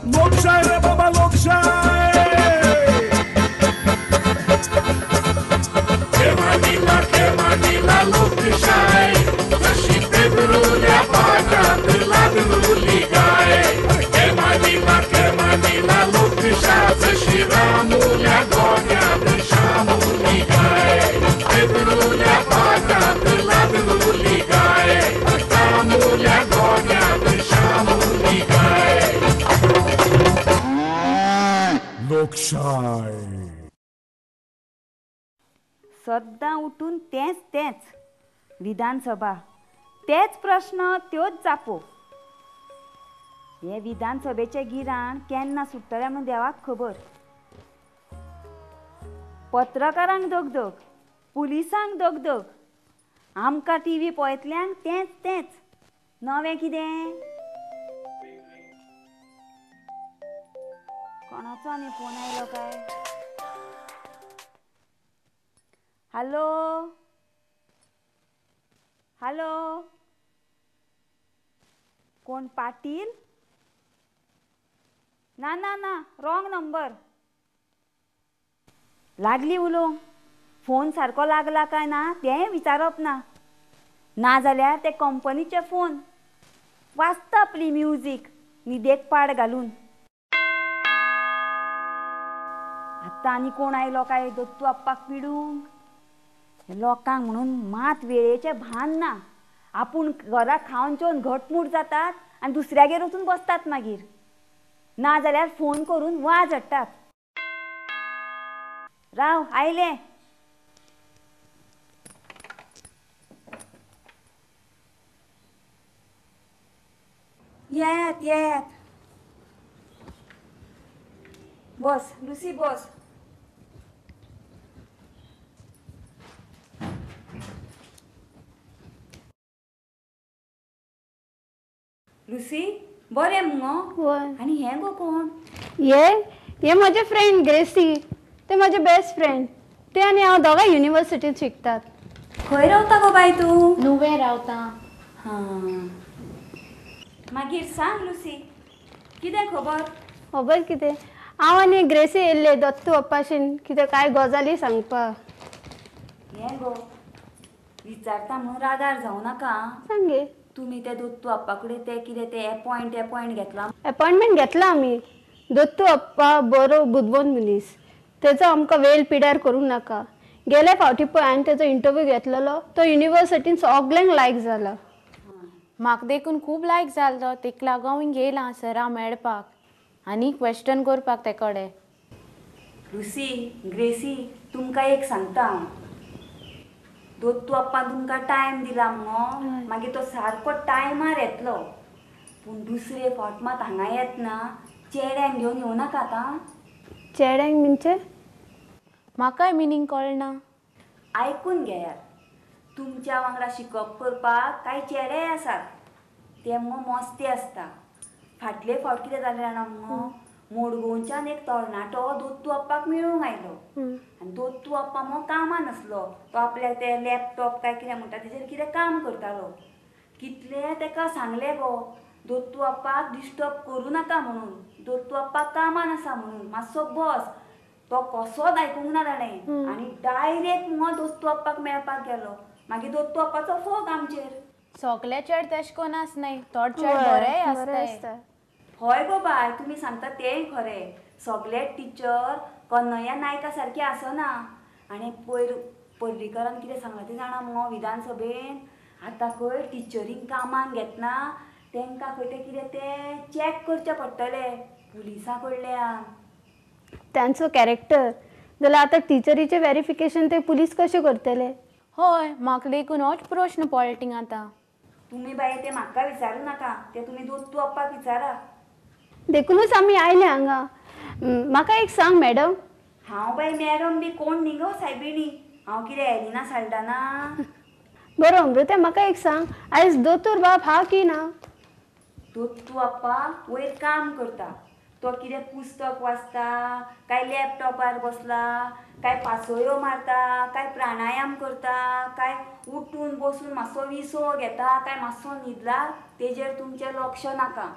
लोकशाय रे बाबा लोकशाय. खेमानीला खेमानीला लोकशाय, जशी पेदरुल्या पाटात लादरुली गाय. खेमानीला खेमानीला लोकशाय, जशी रामुल्या गोट्यात शामुली गाय. पेदरुल्या पाटात लादरुली गाय, रामुल्या गोट्यात शामुली गाय. लोकशाय. सद्दां उठून तेंच तेंच विधानसभा, तेच प्रश्न त्योच जापो. हे विधानसभेचें गिराण केन्ना सुट्टलें म्हूण देवाक खबर. पत्रकारांक दगदग, पुलिसांक दगदग, आमकां टीव्ही पळयतल्यांक तेंच तेंच. नवें कितें? कोणाचो आनी फोन आयलो काय? हॅलो हॅलो, कोण पाटील? ना ना ना, रॉंग नंबर. लागली उलोवंक, फोन सारको लागला काय ना तेंय विचारप ना. ना जाल्यार ते कंपनीचे फोन वाजता आपली म्युजीक न्हिदेक पाड घालून. आतां आनी कोण आयलो काय दत्तू आप्पाक पिडूंक? लोकांक म्हणून मात वेळेचें भान ना. आपूण घरा खावन जेवन घटमूट जातात आनी दुसऱ्यागेर वचून बसतात मागीर. ना जाल्यार फोन करून वाज हाडटात. राव आयले. येयात येयात, बस लुसी बस. लुसी बरें मुगो? आनी हें गो कोण? हे हे म्हजें फ्रेंड ग्रेसी. ते म्हजें बेस्ट फ्रेंड. ते आनी हांव दोगांय युनिवर्सिटींत शिकतात. खंय रावता गो बाय तूं? नुवें रावता. हां, मागीर सांग लुसी, कितें खबर? खबर कितें, हांव आनी ग्रेसी येयल्ले दत्तू अप्पाशीन कितें कांय गजाली सांगपाक. हें गो विचारता म्हणून रागार जावं नाका. सांगे. तुमी ते दत्तू अप्पा कडेन ते कितें ते एपॉयंट घेतला? एपॉयंटमेंट घेतला आमी. दत्तू अप्पा बरो बुदवंत मनीस, तेजो आमकां वेळ पिड्यार करूंक नाका. गेल्या फावटी पळय हांवें तेजो इंटरव्यू घेतलेलो, तो युनिवर्सिटीन सगल्यांक लायक जाला. म्हाका देखून खूब लायक जालो, तेका लागून येयलां सरा मेळपाक आनी क्वेश्चन करपाक ते कडेन. लुसी ग्रेसी तुमकां एक सांगता हांव, दत्तू अप्पान तुमकां टायम दिला मुगो, मागीर तो सारको टायमार येतलो. पूण दुसरे फावट मात हांगा येतना चेड्यांक घेवन येवं नाका आतां. चेड्यांक म्हणजे? म्हाकाय मिनींग कळना. आयकून घेयात, तुमच्या वांगडा शिकप करपाक कांय चेडेय आसात, ते मुगो मस्ती आसता. फाटले फावट कितें जालें जाणा मुगो, मोडगोवच्यान एक तरणाटो दत्तू अप्पाक मेळूंक आयलो. आनी दत्तू अप्पा मुगो कामान आसलो, तो आपल्या ते लॅपटॉप काय कितें म्हणटा तेजेर कितें काम करतालो. कितलें तेका सांगलें गो दत्तू अप्पाक डिस्टर्ब करूं नाका म्हणून, दत्तू अप्पा कामान आसा म्हणून, मातसो बस. तो कसोच आयकूंक ना ताणें आनी डायरेक्ट मुगो दत्तू अप्पाक मेळपाक गेलो. मागीर दत्तू अप्पाचो फोग आमचेर. सगळे चेड तेश कोन आसनाय, थोडे चेड बरेय आसताय. हय गो बाय, तुमी सांगता तेंय खरें. सगळे टिचर कन्हैया नायका सारके आसना. आनी पयर पर्रीकरान कितें सांगलां तें जाणा मुगो विधानसभेन, आतां खंय टिचरींक कामाक घेतना तेंकां खंय तें कितें तें चॅक करचें पडटलें पुलिसां कडल्यान. तांचो कॅरेक्टर जाल्यार आतां टिचरीचें वेरिफिकेशन ते पुलीस कशें करतले? हय, म्हाका देखून होच प्रश्न पडला आतां. तुमी बाय तें म्हाका विचारूं नाका, तें तुमी दत्तू अप्पाक विचारा. देखूनच आमी आयले हांगा. म्हाका एक सांग मॅडम. हांव बाय मॅडम बी कोण न्ही गो सायबिणी, हांव कितें एलिना साल्डाना. बरो अमृता, म्हाका एक सांग, आयज दोतोर बाब हा की ना? दत्तू अप्पा वयर काम करता, तो कितें पुस्तक वाचता काय लॅपटॉपार बसला काय पासयो मारता काय प्राणायाम करता काय उठून बसून मातसो विसो घेता काय मातसो न्हिदला, तेजेर तुमचें लक्ष नाका.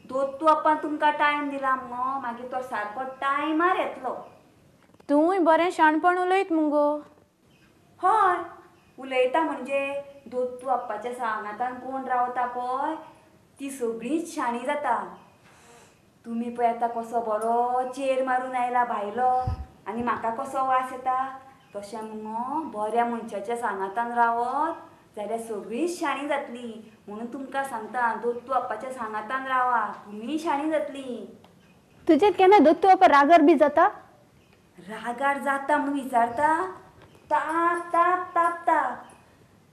दोत्तू आप्पान तुमकां टायम दिला मुगो, मागीर तो सारको टायमार येतलो. तूंय बरें शाणपण उलयत मुगो. हय उलयता म्हणजे दोत्तू आप्पाच्या सांगातान कोण रावता पळय ती सगळींच शाणी जाता. तुमी पळय आतां कसो बरो चेर मारून आयला भायलो आनी म्हाका कसो वास येता, तशें मुगो बऱ्या मनशाच्या सांगातान रावत जाल्यार सगळींच शाणी जातली. म्हणून तुमकां सांगता दोत्तू आप्पाच्या सांगातान रावा, तुमीय शाणी जातली. तुजेर केन्ना दोत्तू आप्पा रागार बी जाता? रागार जाता म्हणून विचारता? ताप ताप तापता.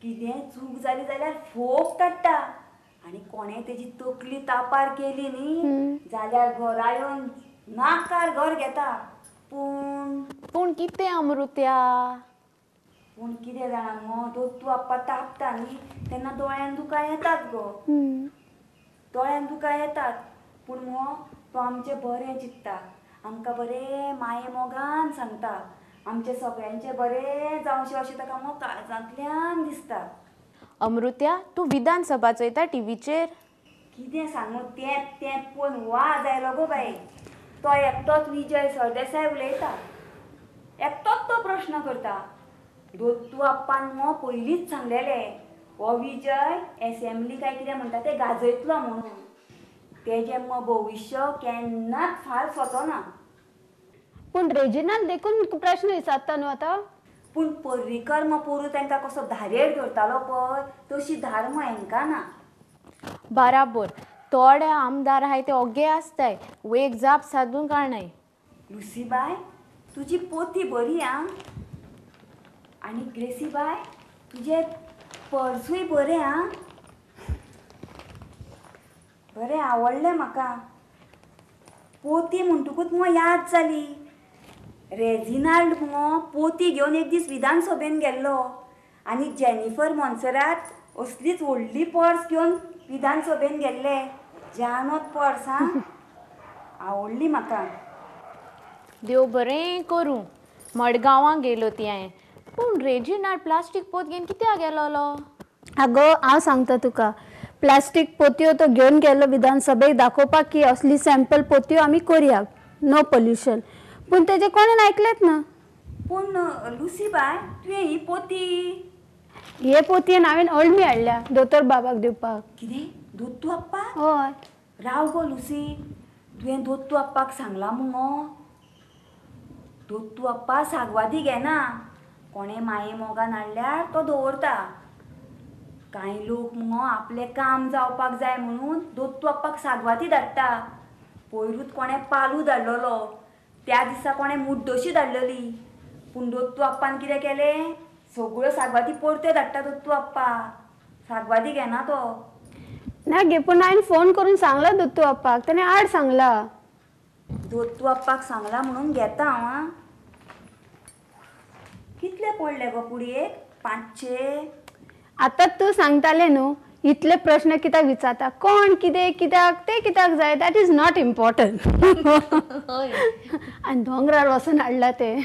कितें चूक जाली जाल्यार फोग काडटा आनी कोणें तेजी तकली तापार केली न्ही जाल्यार घरा येवन नाकार घर घेता. पूण पूण कितें अमृत्या? पूण कितें जाणा मुगो, दोत्तू आप्पा तापता न्ही तेन्ना दोळ्यान दुकां येतात गो, दोळ्यान दुकां येतात. पूण मुगो तो आमचें बरें चिंत्ता, आमकां बरें माये मोगान सांगता, आमचें सगळ्यांचें बरें जावचें अशें ताका मुगो काळजांतल्यान दिसता. अमृत्या तूं विधानसभा चोयता टिवीचेर? कितें सांगू, तेंत तेंत पळोवन वाज आयलो गो बाये. तो एकटोच विजय सरदेसाय उलयता, एकटोच तो प्रश्न करता. दोत्तू आप्पान मुगो पयलींच सांगलेलें हो विजय एसेंब्ली काय कितें म्हणटा तें गाजयतलो म्हणून. तेजें मुगो भविश्य केन्नाच फाल्स वचना. पूण रेजिनाल्ड देखून प्रश्न विचारता न्हू आतां. पूण पर्रीकर मग पोरू तांकां कसो धारेर धरतालो पळय तशी धार मग हेंकां ना. बराबर, थोडे आमदार आहाय ते ओगे आसताय, एक जाप सादून काडनाय. लुसीबाय तुजी पोती बरी आं, आनी ग्रेसीबाय तुजें पर्सूय बरें आं, बरें आवडलें म्हाका. पोती म्हणटकूच मुगो याद जाली, रेजिनाल्ड मुगो पोती घेवन एक दीस विधानसभेन गेल्लो आनी जेनिफर मोन्सेरात असलीच व्हडली पर्स घेवन विधानसभेन गेल्ले. जानोत पर्स आं, आवडली म्हाका. देव बरें करूं, मडगांवां गेलो ती हांवें. पूण रेजिनाल्ड प्लास्टीक पोत घेवन कित्याक गेलोलो? आगो हांव सांगता तुका, प्लास्टीक पोतयो तो घेवन गेलो विधानसभेक दाखोवपाक की असली सॅम्पल पोतयो आमी करया, नो पोल्युशन. पूण तेजें कोणें आयकलेंच ना. पूण लुसीबाय तुवें ही पोती? हे पोतयेन हांवें अळमी हाडल्या दोतोर बाबाक दिवपाक. कितें दोत्तू आप्पा? हय. राव गो लुसी, तुवें दोत्तू आप्पाक सांगलां मुगो? दोत्तू आप्पा सागवादी घेना, कोणें माये मोगान हाडल्यार तो दवरता. कांय लोक मुगो आपलें काम जावपाक जाय म्हणून दोत्तू आप्पाक सागवाती धाडटा. पयरूच कोणें पालू धाडलेलो, त्या दिसा कोणें मुड्डोशी धाडलेली. पूण दोत्तू आप्पान कितें केलें, सगळ्यो सागवाती परत्यो धाडटा दोत्तू आप्पा, सागवाती घेना तो. ना गे, पूण हांवें फोन करून सांगलां दोत्तू आप्पाक, तेणें आड सांगलां. दोत्तू आप्पाक सांगलां म्हणून घेता हांव आं. कितले पडले गो पुडयेक? 500. आतां तूं सांगतालें न्हू इतले प्रश्न कित्याक विचारता, कोण कितें कित्याक तें कित्याक जाय, that is not important. आनी दोंगरार वचून हाडलां तें.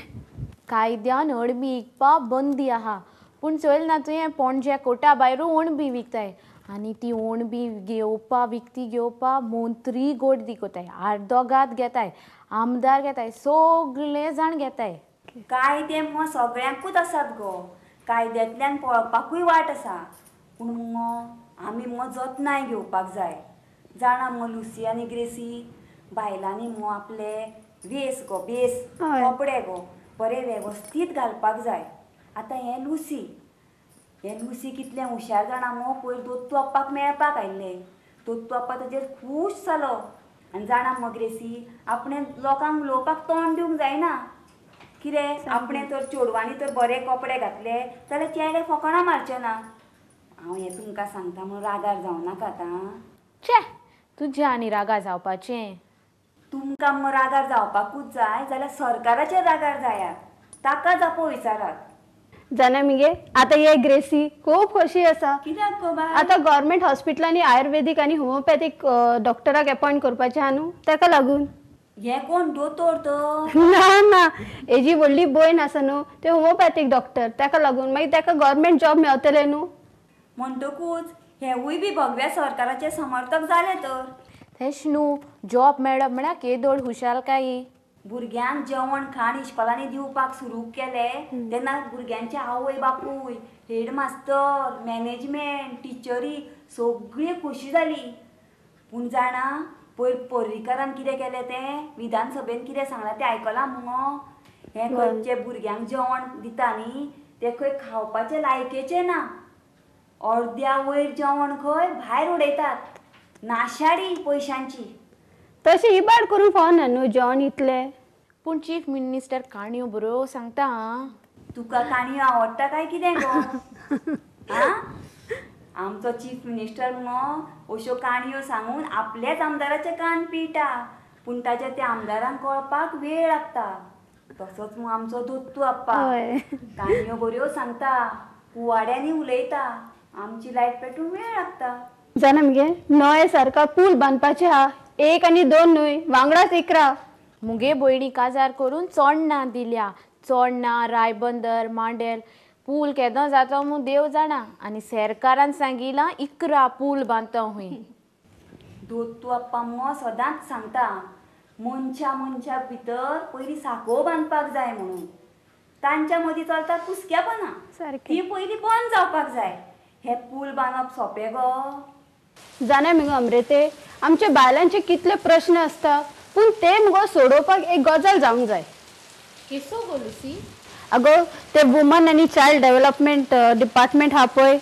कायद्यान अळमी विकपा बंदी आहा, पूण चोयल ना तुवें पणजे कोटा भायरू अणबी विकताय आनी ती अणबी घेवपा विकती घेवपा मंत्री गोडदी कोताय, आर्दोगाद घेताय, आमदार घेताय, सगळे जाण घेताय. कायदे मुगो सगळ्यांकूच आसात गो, कायद्यांतल्यान पळपाकूय वाट आसा. पूण मुगो आमी मुगो जतनाय घेवपाक जाय. जाणा मुगो लुसी आनी ग्रेसी, बायलांनी मुगो आपले वेस गो, बेस कपडे गो बरे वेवस्थीत घालपाक जाय. आतां हें लुसी, हें लुसी कितलें हुशार जाणा मुगो, पयर दोत्तू आप्पाक मेळपाक आयिल्लें. दोत्तू आप्पा ताजेर खूश जालो. आनी जाणा मुगो ग्रेसी, आपणें लोकांक उलोवपाक तोंड दिवंक जायना. कितें आपणें तर चेडवांनी तर बरे कपडे घातले जाल्यार चेडे फकाणां मारचे ना. हांव हें तुमकां सांगता म्हणून रागार जावं नाकात आं. छे, तुज्या आनी रागार जावपाचें? तुमकां मग रागार जावपाकूच जाय जाल्यार सरकाराचेर रागार जायात, ताका जापो विचारात. जाणा मगे आतां हे ग्रेसी खूब खोशी आसा. कित्याक गो बाय? आतां गव्हर्मेंट हॉस्पिटलांनी आयुर्वेदीक आनी होमिओपॅथीक डॉक्टराक अपॉयंट करपाचें आहा न्हू, ताका लागून. हे कोण दोतोर तर? ना ना, हेजी व्हडली भयण आसा न्हू ते होमिओपॅथीक डॉक्टर, ताका लागून मागीर ताका गव्हर्मेंट जॉब मेवतले न्हू. म्हणटकूच हेवूय बी भगव्या सरकाराचे समर्थक जाले तर. तेश न्हू जॉब मेळप म्हळ्यार केदोळ हुशालकाय. भुरग्यांक जेवण खाण इश्कोलांनी दिवपाक सुरू केले तेन्ना भुरग्यांचे आवय बापूय, हेडमास्तर, मॅनेजमेंट, टिचरी सगळी खोशी जाली. पूण जाणा पयर पर्रीकारान कितें केलें तें विधानसभेन कितें सांगलां तें आयकलां मुगो? हें खंय जे भुरग्यांक जेवण दिता न्ही तें खंय खावपाचें लायकेचें ना. अर्द्या वयर जेवण खंय भायर उडयतात, नाशाडी पयशांची. तशें इबाड करूंक फावना न्हू जेवण इतलें. पूण चीफ मिनिस्टर काणयो बऱ्यो सांगता. तुका काणयो आवडटा काय कितें गो? आं, आमचो चीफ मिनिस्टर मुगो अश्यो काणयो सांगून आपल्याच आमदाराचे कान पिळटा, पूण ताच्या त्या आमदारांक कळपाक वेळ लागता. तसोच मग आमचो दत्तू आप्पा काणयो बऱ्यो सांगता, कुवाड्यांनी उलयता, आमची लायट पेटूंक वेळ लागता. जाणा मगे नोये सारका पूल बांदपाचे हा, 1 आनी 2 न्हय, वांगडाच 11. मुगे भयणी काजार करून चोडणा दिल्या. चोडणा, रायबंदर, मांडेल पूल केदो जातो म्हूण देव जाणा. आनी सरकारान सांगिलां 11 पूल बांदता हुंय. दत्तू आप्पा मुगो सदांच सांगता मनशा मनशा भितर पयलीं साको बांदपाक जाय म्हणून. तांच्या मदीं चलता कुसक्यापणां, ती पयलीं बंद जावपाक जाय. हे पूल बांदप सोंपें गो? जाणा मुगो अमृते, आमच्या बायलांचे कितले प्रश्न आसता, पूण ते मुगो सोडोवपाक एक गजाल जावंक जाय. केसो गो लुसी? अगो ते वुमन आनी चायल्ड डेव्हलपमेंट डिपार्टमेंट हा पळय,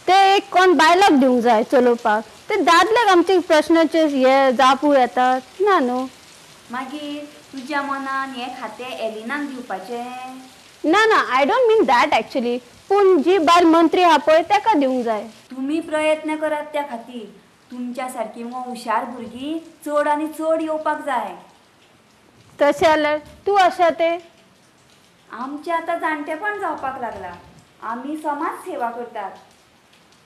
ते एक कोण बायलाक दिवंक जाय चलोवपाक. ते दादल्याक आमचे प्रश्नाचे हे जापू येतात ना न्हू. मागीर तुज्या मनान हें खातें एलिनाक दिवपाचें? ना ना, I don't mean that actually, पूण जी बायल मंत्री हा पळय ताका दिवंक जाय. तुमी प्रयत्न करात त्या खातीर. तुमच्या सारकी मुगो हुशार भुरगीं चड आनी चड येवपाक जाय. तशें जाल्यार तूं आसा तें आमचें आतां जाणटेपण जावपाक लागलां, आमी समाज सेवा करतात,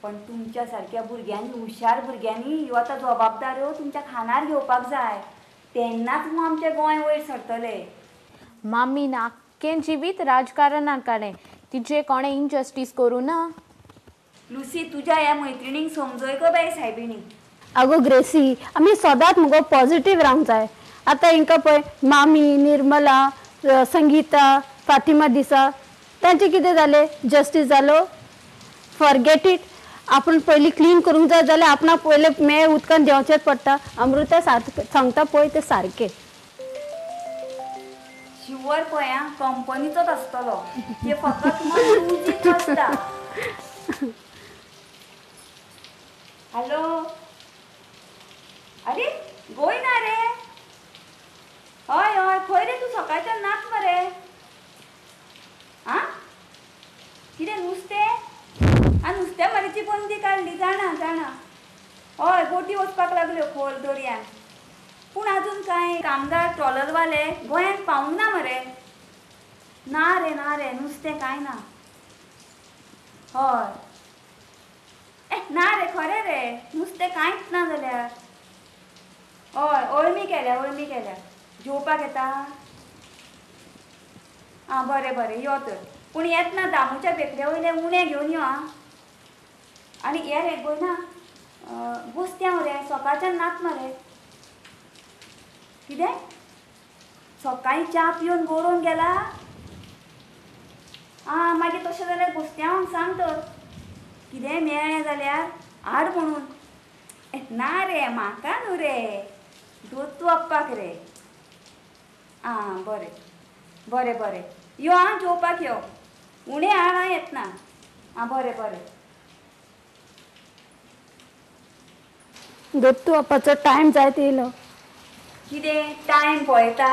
पण तुमच्या सारक्या भुरग्यांनी, हुशार भुरग्यांनी ह्यो आतां जबाबदाऱ्यो तुमच्या खांदार घेवपाक जाय. तेन्नाच मग आमचें गोंय वयर सरतलें. मामीन आख्खें जिवीत राजकारणाक काडलें, तिचें कोणें इनजस्टीस करूं ना. लुसी, तुज्या ह्या मैत्रिणींक समजय गो बाय सायबिणी. आगो ग्रेसी, आमी सदांच मुगो पॉझिटीव रावंक जाय. आतां हिंकां पळय, मामी, निर्मला, संगीता, फातिमा दिसा, तांचें कितें जालें? जस्टीस जालो? Forget it. आपूण पयलीं क्लीन करूंक जाय जाल्यार आपणाक पयलें मेळ उदकान देंवचेंच पडटा. अमृता सांगता पळय तें सारकें. शिवर पळय आं, कंपनीचोच आसतलो, ते फकत म्युजीक वाजता. हॅलो, अरे गोंयना रे? हय हय, खंय रे तूं? सकाळच्यान नाच मरे. आं, कितें नुस्तें? आं, नुस्त्या मारीची बंदी काडली, जाणा जाणा. हय, बोटी वचपाक लागल्यो खोल दर्यान, पूण आजून कांय कामदार ट्रॉलरवाले गोंयांत पावूंक ना मरे. ना रे ना रे, नुस्तें कांय ना. हय, ए ना रे, खरें रे, नुस्तें कांयच ना जाल्यार. हय, अळमी केल्या, अळमी केल्या. जेवपाक येता? आं, बरें बरें, यो तर. पूण येतना दामूच्या बेकरे वयले उणें घेवन यो आं. आनी हे रे गोयना, गोस्त्यांव रे सकाळच्यान नात मरे. कितें सकाळीं च्या पिवन गोरोवन गेला? आं, मागीर तशें जाल्यार गोस्त्यांवांक सांग तर, कितेंय मेळ्ळें जाल्यार हाड म्हणून. ना रे, म्हाका न्हू रे, दत्तू आप्पाक रे. आं, बरें बरें बरें, यो आं, जेवपाक यो, उणें हाड आं येतना. आं, बरें बरें. दत्तू आप्पाचो टायम जायत येयलो. कितें टायम पळयता?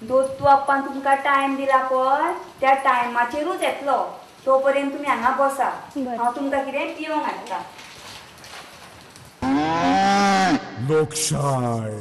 दत्तू आप्पान तुमकां टायम दिला पळय, त्या टायमाचेरूच येतलो. तो पर्यंत तुमी हांगा बसा, हांव तुमकां कितें पिवंक हाडटा. लोकशाय.